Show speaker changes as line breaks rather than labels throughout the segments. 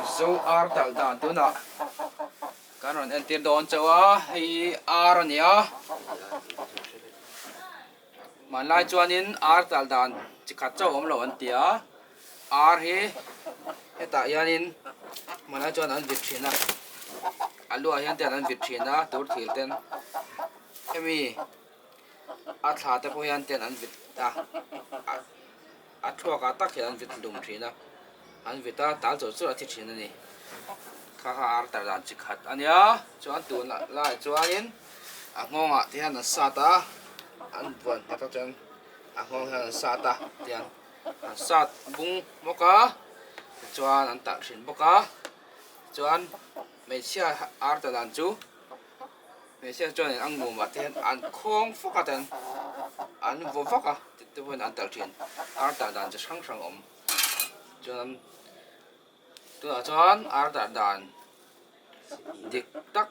Mizo ar talh dan tunah kan rawn entir dawn chauh a, hei hi ar a ni a, hmanlai chuanin ar talh dan chi khat chauh a awm lo an ti a, ar hi hetah hianin hmanlai chuan an vit thin a, a luah hian te an vit thin a tur thil ten hemi a thla te pawh hian ten an vit a. A thuakah tak hian an vit hlum thin a, an vit a, tal chawrh chawrh a thi thin a ni. Kha kha ar tar dan chi khat a nia, chuan tun laiah chuanin a nghawngah te hian an sat a, an buan nghet a chuan a nghawng hian an sat a tiang an sat bung bawk a, tichuan an talh thin bawk a, chuan hmeichhia ar tar dan chu. Hmeichhia chuanin a ngumah te hian an khawng fawk a ten an vaw vak a ti te pawhin an talh thin ar tah dan chi hrang hrang a awm chuan tunah chuan ar tah dan dik tak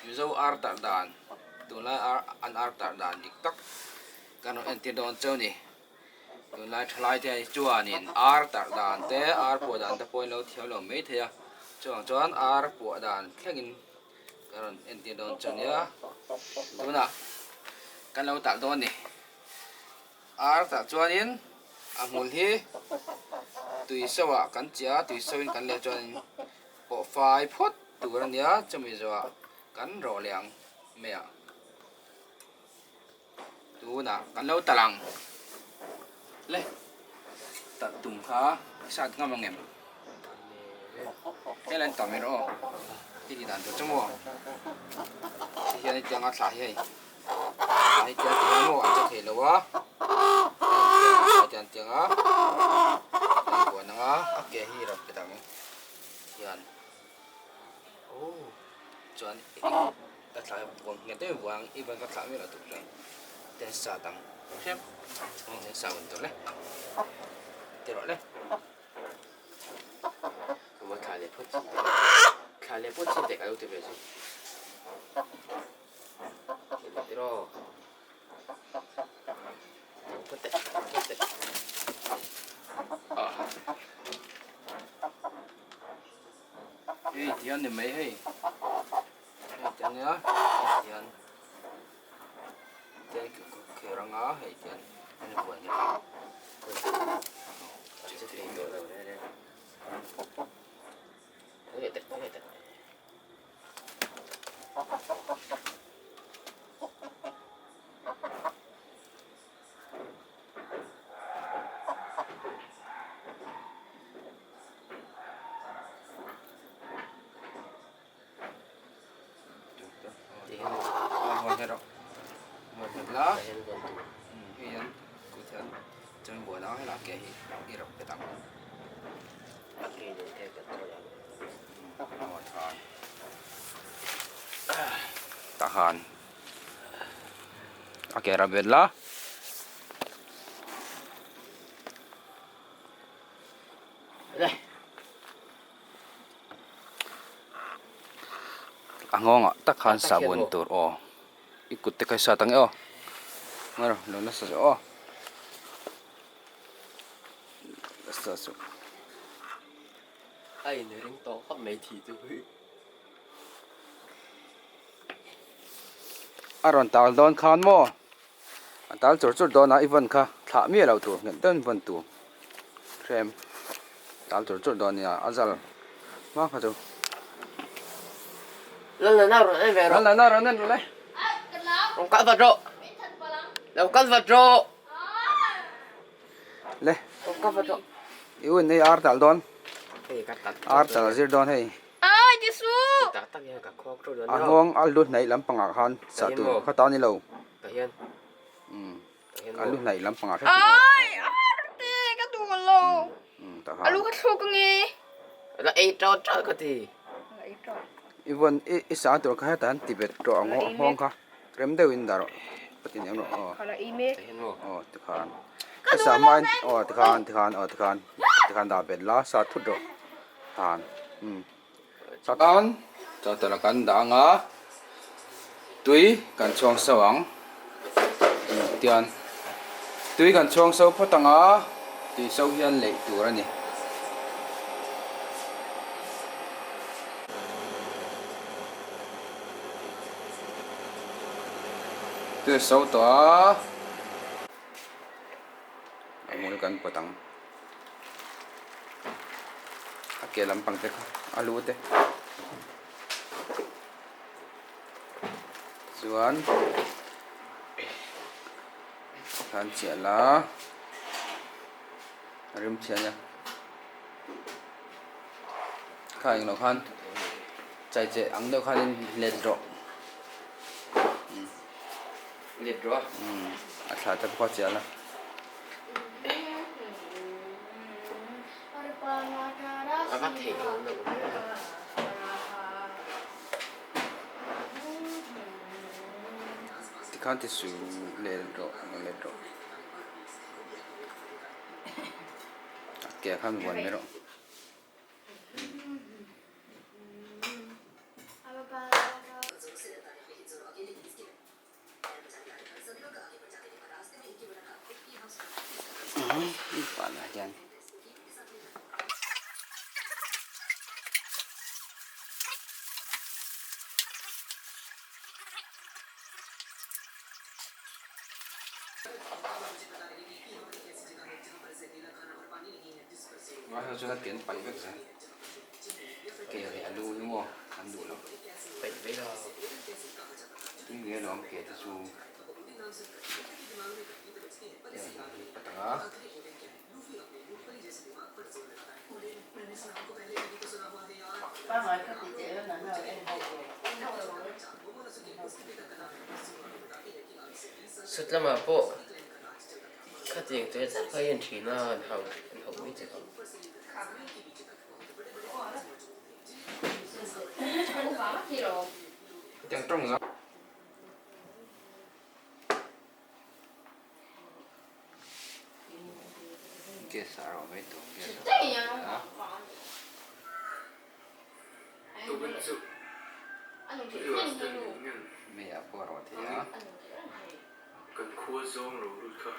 mizo ar tah dan tunlai ar an ar tah dan dik tak kan rawn entir dawn cheu a ni tunlai thalai te chuanin ar tah dan te ar puah dan te pawh in lo thiam lo mai thei a chuvang chuan ar puah dan thlengin. Ka rawn entir dawn chu nia tunah kan lo talh dawn a ni ar tah chuanin a hmul hi tui so ah kan chiah a tui so in kan leh chuanin pawh fai phawt tur a nia chumi zawhah kan rawh leh ang mai ah tunah kan lo talh ang le talh tum kha i sat ngam ang em hela an tam erawh aw hei tih dan tur chu maw ti hian hetiang a thlah hi hei thlah hi tiang ti hian maw an che thei lo a hei tiang tiang a an buan ang a a ke hi rawh ti dang hian chuan Ka thlah buang nghet em vang i ban ka thlah miah lo tuk chuan ten sa dang hrep ang hian sa un tur le ti rawh le
Ka thlah leh phawt chin te thlah leh phawt chin te ka lo ti ve chu ti rawh phawt teh phawt teh
ah hei tihian ni mai hei. Hei te ania hei hian te kher anga hei hian an buan ni ang Tahan a ke rap vet la. A nghawngah tak khan sahbawn tur aw i kut te kha i sat ang e aw ngawi rawh lo nasa zawh aw nasa zawh
a inring tawh khawp mai thih chu
a rawn tal dawn khan maw a tal chur chur dawn a i vawn kha thlah miah loh tur nghet deuhin vawn tur hrem tal chur chur dawn nia a zal hma kha chu
Lalnana rawn en ve rawh
Lalnana rawn en rawh le
Rawn kal vat rawh Lo kal vat rawh
Le
Rawn kal vat rawh
I un hei ar tal dawn Ar tal zir dawn hei A nghawng a lu hnaih lampangah khan sah tur kha ta ni lo A lu hnaih lampangah hret I vawn i sah tur kha hetah hian ti bet rawh a nghawng kha rem deuhin dah rawh ka ti nem rawh aw aw tikhan i sah hmain aw tikhan tikhan aw tikhan tikhan dah bet la sah thut rawh tan umm Chuan chawhtawlh kan dah ang a tui kan chhuang so ang tian tui kan chhuang so phawt ang a tui so hian leih tur a ni. Tui a so tawh a, a hmul kan pawt ang. A ke lampang te kha a lu te. Chuan khan chiah la a rim chhiah ania kha englo khan chai cheh ang deuh khanin let rawh
let rawh a
a thla te pawh kha chiah la.
A va theih lo loh hle a.
Tikhan ti su let rawh let rawh a ke ah khan vuan mai rawh. Ke leh a lu hi maw an duh lo.
Peih vei lo.
Tui ve alawm ke te chu. Ke a lu hi patang a.
Sut lamah pawh khatiang te zet phei an thin a, an hauh an hauh mai che kha.
Kan khua zawng lo lut kha.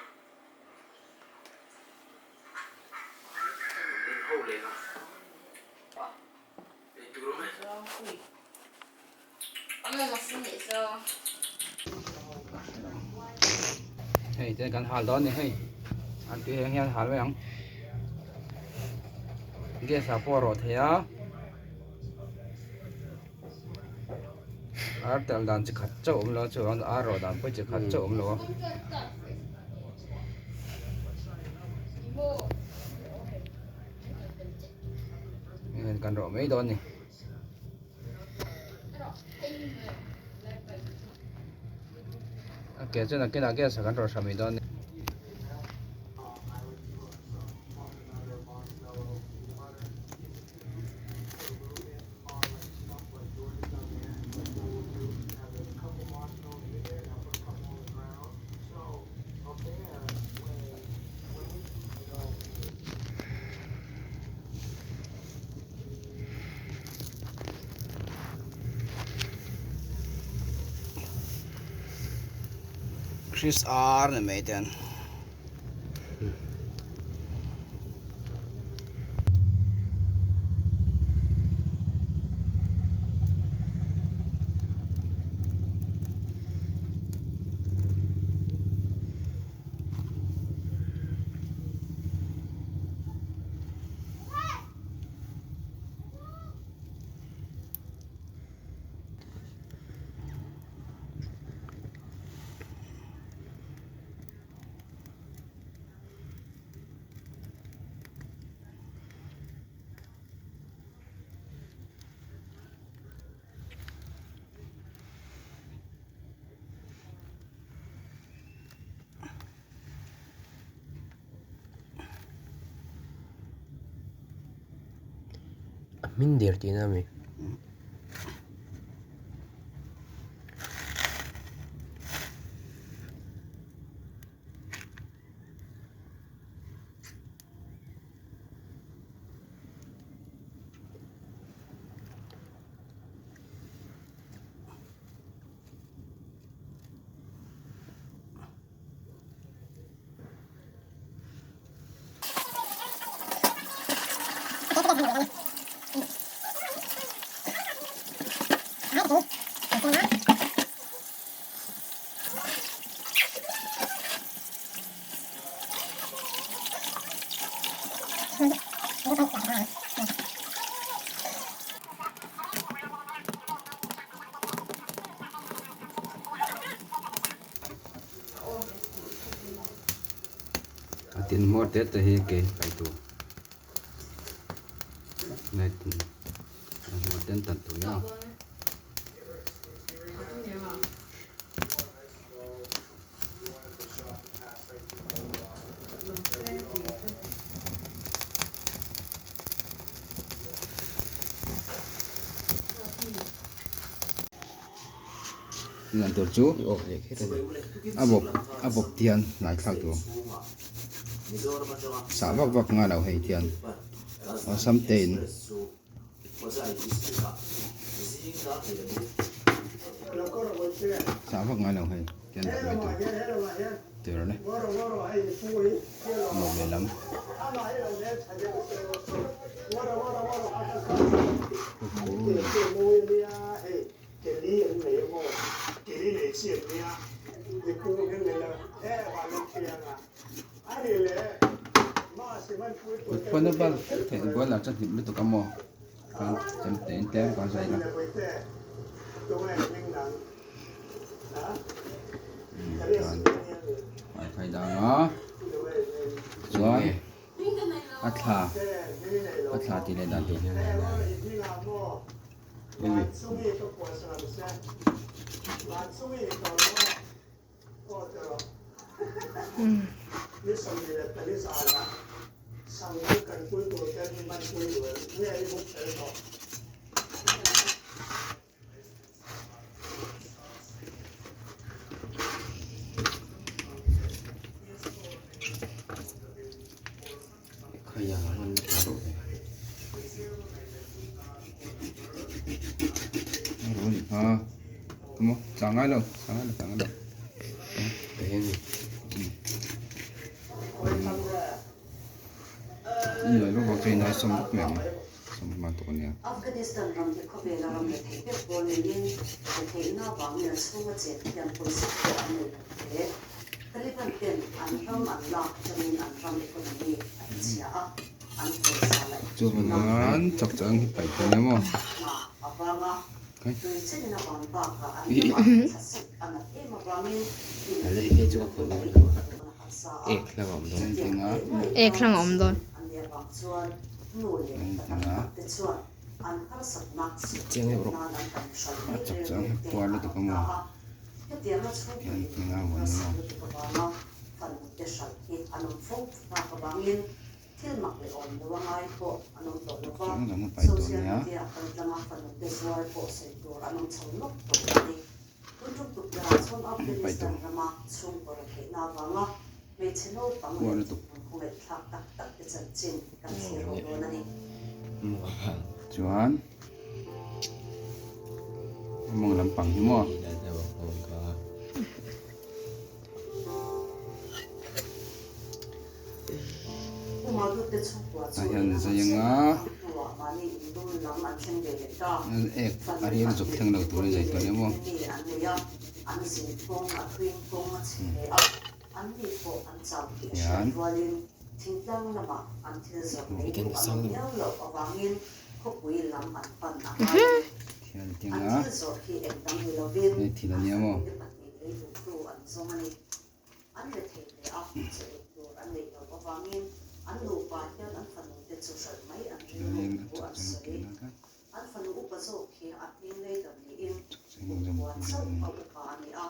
Eng ho leh a. Ei tur awm e.
Hei te kan hal dawn ni hei an tui heng hian hal mai ang gas ah pawh a rawh thei a ar tel dan chi khat chauh awm lo a chuan ar rawh dan pawh chi khat chauh awm lo a. Kan rawh mai dawn ni. A ke chuan a kinah gas ah kan rawh hra mai dawn a ni. Chris R ni mai ten.
A hming der tihna a mi.
A tin hmawr te te hi ke paih tur nge tin a hmawr te an tan tur nia. Lan tur chu a bawp a bawp te hian hnai thlak tur sah vak vak ngai lo hei hian awlsam te in. Sah vak ngai lo hei tian dah mai tur tur a ni bawp lehlam. Kut pawn a bal theih bual lah chuan hnip lutuk a maw khan chem te in tlem ka zai la chuan a khai dang a chuan a thla a thla tih leh dan tur.
Afghanistan ram hi khawvela ram rethei ber pawl niin retheihna avangin a chhunga chet hian pawisa pawh an nei lo hle. Taliban ten an ram an lak atangin an ram economy a tichhia a, an pawisa laih
Chuan chak chang hi paih thei emaw?
Hna avanga tui chenin a van bakah an ramah thlasik a nat em avangin in harsa a, chutiang teh nuai tan an nih avang chuan nu leh pa tam tak te chuan an harsatna sut nan an kan hralh mai rel ruk te an awm ta a. Hetianga chhungkaw dinhmun harsa lutuk avanga fanute hralh hi an awm fo tak avangin thil mak leh awm lo a ngai pawh an awm tawh lo va, social media kaltlanga fanute zuar pawh sawi tur an awm chho nawk tawh a ni. Tun tum tukverhah chuan Afghanistan rama chhungkaw retheihna avanga hmeichhe naupang leh dinhmun khawngaihthlak tak tak te chanchin kan thlir ho dawn a ni.
Chuan mawng lampang hi maw? Tah hian zai anga ek a rial zuk thleng lo turin zai tur a ni maw? Hian thian tinga hei thil a nia maw?
An rethei hle a, chaw ei tur an neih loh avangin an nupa hian an fanu te chu hralh mai an ring lo thu an sawi. An fanu upa zawk hi a hming lei dam niin kum kua chauh a upa a ni a,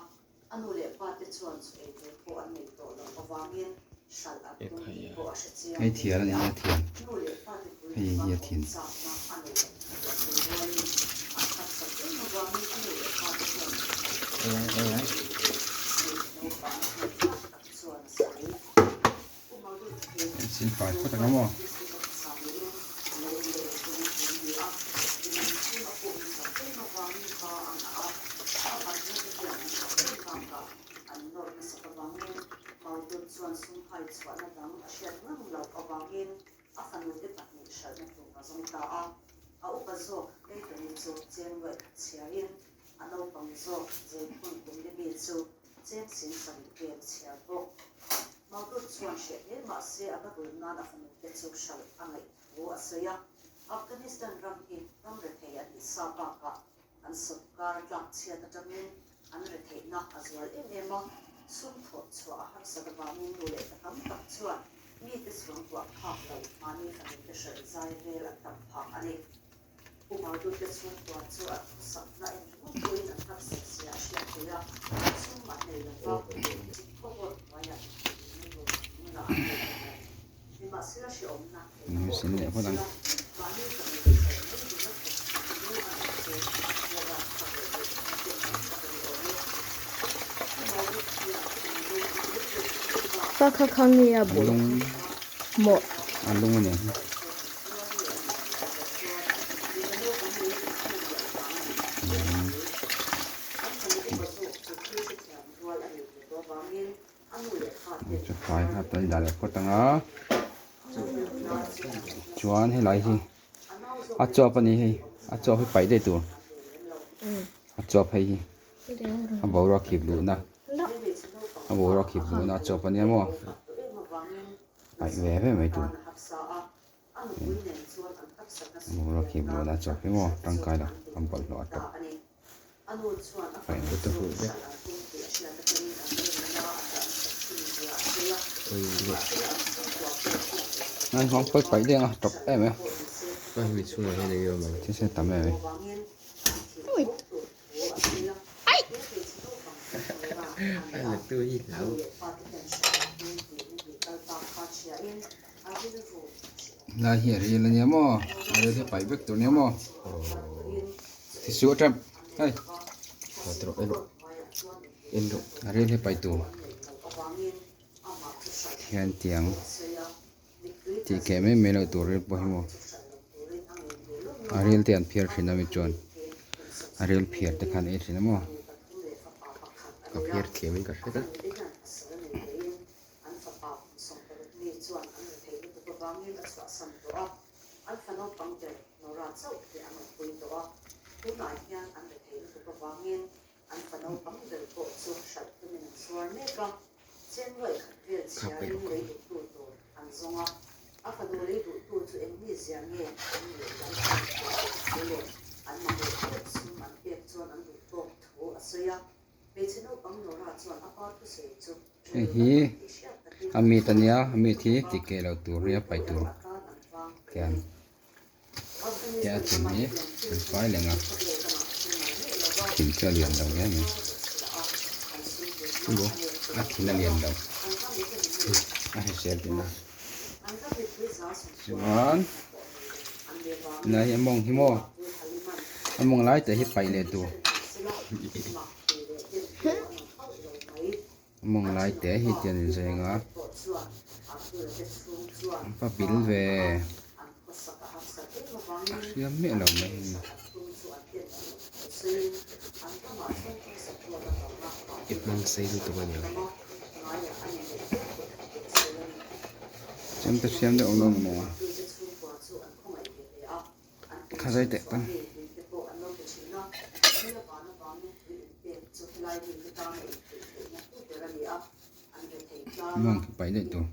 a nu leh pa te chuan chaw ei tur pawh an neih tawh loh avangin hralh an tum tih pawh a hre chiang
Hei
hle
a
a.
thian
Nu leh pa te pui
Hei
tupa
hi a
awm
thian.
chakna a neih loh thu a sawi rualin an harsat em avangin a nu leh pa te chuan naupang hmuh tak chuan a sawi. U Maldut hi
Sil fai phawt ang a maw?
District Officer niin lo leh tum an ni a, inang chhung a pawh hmasak em avangin ba a ngah a, a batna te hian an hralh em bakah an nawr hmasak avangin Maldut chuan sumhai chhuahna dang a hriat ngang loh avangin A fanute pahnih hralhna tur a zawng ta a, a upa zawk Daytoni chu cheng luaih khat chhiarin a naupang zawk Zeiphun kumli mi chu cheng sing sarih vel a chhiar bawk. Maudud chuan hreh hle mah se a va rulh nan a fanute chu hralh a ngaih thu
Sin leh phawt ang.
Fa kha kha nge a bul maw?
A lung a nia. Chu fai kha tawh in dah leh phawt ang a chuan helai hi a chuap a ni hei a chuap hi paih daih tur a chuap hei hi a boruak hip luhna a boruak hip luhna a chuap a nia maw paih ve ve mai tur boruak hip luhna a chuap hi maw tangkai lo a bawlhhlawh a tawp. Naupang pawi paih deuh a tawp em em thil sen tam em em lai hi a ril ania maw a ril hi a paih vek tur ania maw tisuh atang hei a ril hi paih tur hian tiang tih keh mai mai loh tur ril pawh hi maw a ril te an phiar thin a mi chuan a ril phiar te khan ei thin a maw.
Ka phiar thiam in ka hre ta. Kha paih rawh ka.
Hei hi a meat a nia a meat hi ti keh loh tur hi a paih tur tiang te a thin hi an fai leng a thin chu a lian lo hle mai a thin a lian lo a hrisel tihna chuan tunah hian a mawng hi maw a mawng lai te hi paih leh tur a mawng lai te hi tian in zeng a pa bil ve a hriam miah lo mai hi.
I hmang sei lutuk a niang.
Chemte hriam deuh awm lo maw? Kha zai teh tan. Mawng khi paih daih tur.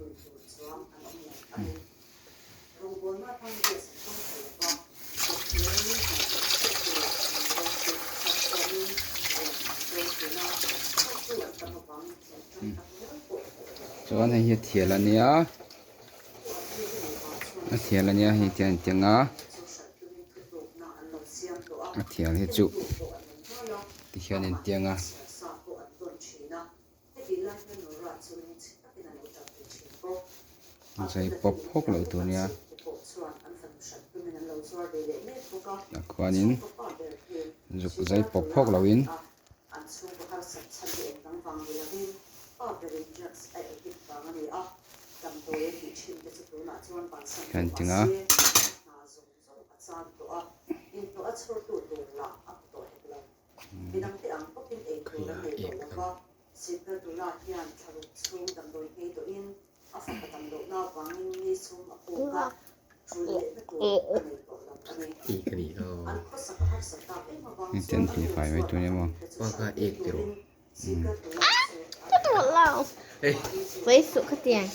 Chuan hei hi a thial a nia a thial a nia hei tiang an tiang a a thial hi chu tikhian an tiang a. Zai pawp phawk loh tur nia tah khuanin zuk zai pawp phawk lohin. Hian tinga.
Ek a nih aw.
Heng an tih fai mai tur nia maw.
Pa kha ek ti rawh.
Ka duh lo. Vawi suh ka tiang.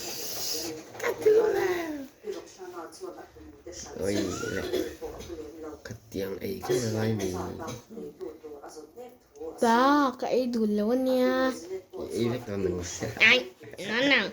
Ka duh lo.
Oi le khatiang ei kher a ngai mi.
Pa ka ei dun lo ania.
I ei vek dawn ang.
Ai nan nang.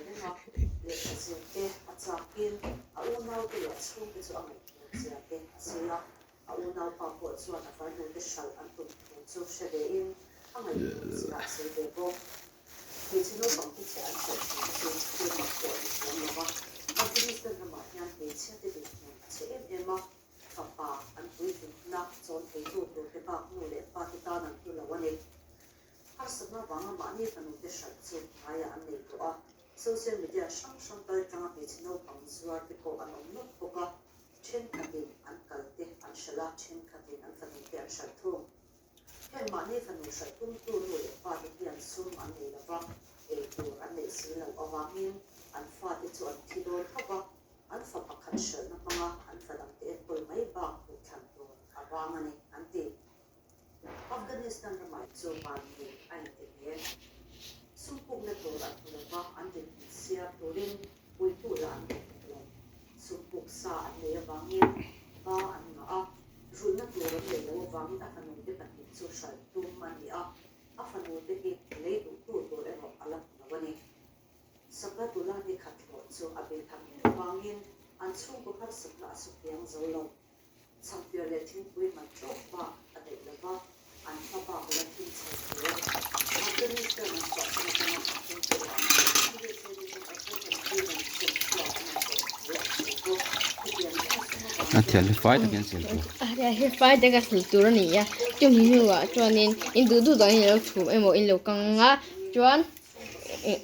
A thian hi fai takin a sil tur.
A thian hi fai taka sil tur a ni a, chumi hnuah chuanin in duh duh danin alo chhum emaw in lo kang a, chuan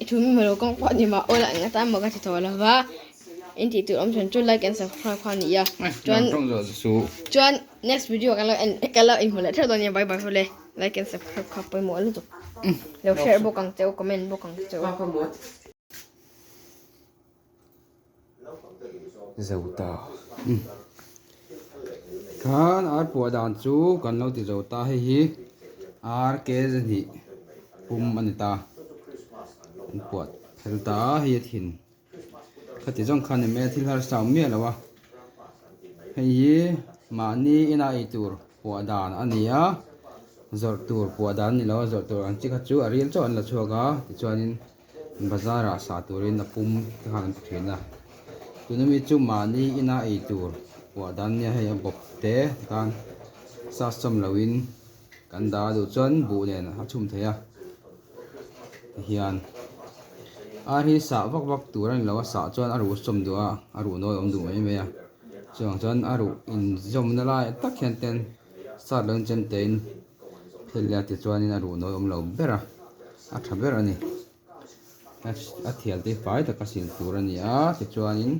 chhum emaw lo kang pawh a ni mah aw lah eng atan mah ka ti tawh lo va, in tih tur awm chhan chu like and subscribe kha a ni a, chuan chuan next video kan lo en kan lo inhmu leh theuh dawn nia bye bye hawle like and subscribe kha pawimawh lutuk lo share bawk ang che u comment bawk ang che u.
Zo ta khan ar puah dan chu kan lo ti zo ta hei hi ar ke zahnih pum a ni ta an puah fel ta hei a thin khati zawng khan ni mai a thil harsa awm miah lo a hei hi mahni ina ei tur puah dan a ni a zawrh tur puah dan a ni lo a zawrh tur ang chi kha chu a ril chauh an la chhuak a tichuanin. Bazar ah sah turin a pum te khan an ti thin a tuna mi chu mahni ina ei tur puah dan nia hei a bawp te tikhan sa sawm lo in kan dah a duh chuan buh nen a chhum thei a tihian ar hi sah vak vak tur a ni lo a sah chuan a ruh sawm duh a a ruh nawi awm duh mai mai a chuvang chuan a ruh inzawmna lai tak hian ten sat lo in chem te in. Thil leh a tichuanin a ruh nawi awm lo ber a, a tha ber a ni. A thial te hi fai taka sil tur a ni a, tichuanin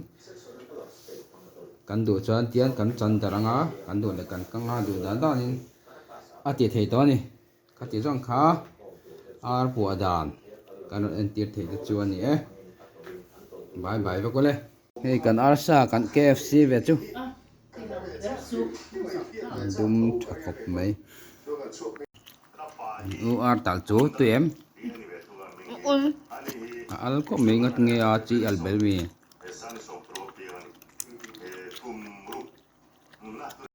kan duh chuan tian kan chan darh ang a, kan duh leh kan kang a, duh dan danin a ti thei tawh a ni. Khati zawng kha ar puah dan kan rawn entir theih te chu a ni e. Bye bye vek awle. Hei kan arsa kan KFC ve chu an dum tha khawp mai u ar tal chu tui em a al khawp mai ngat nge a chi al bel mi.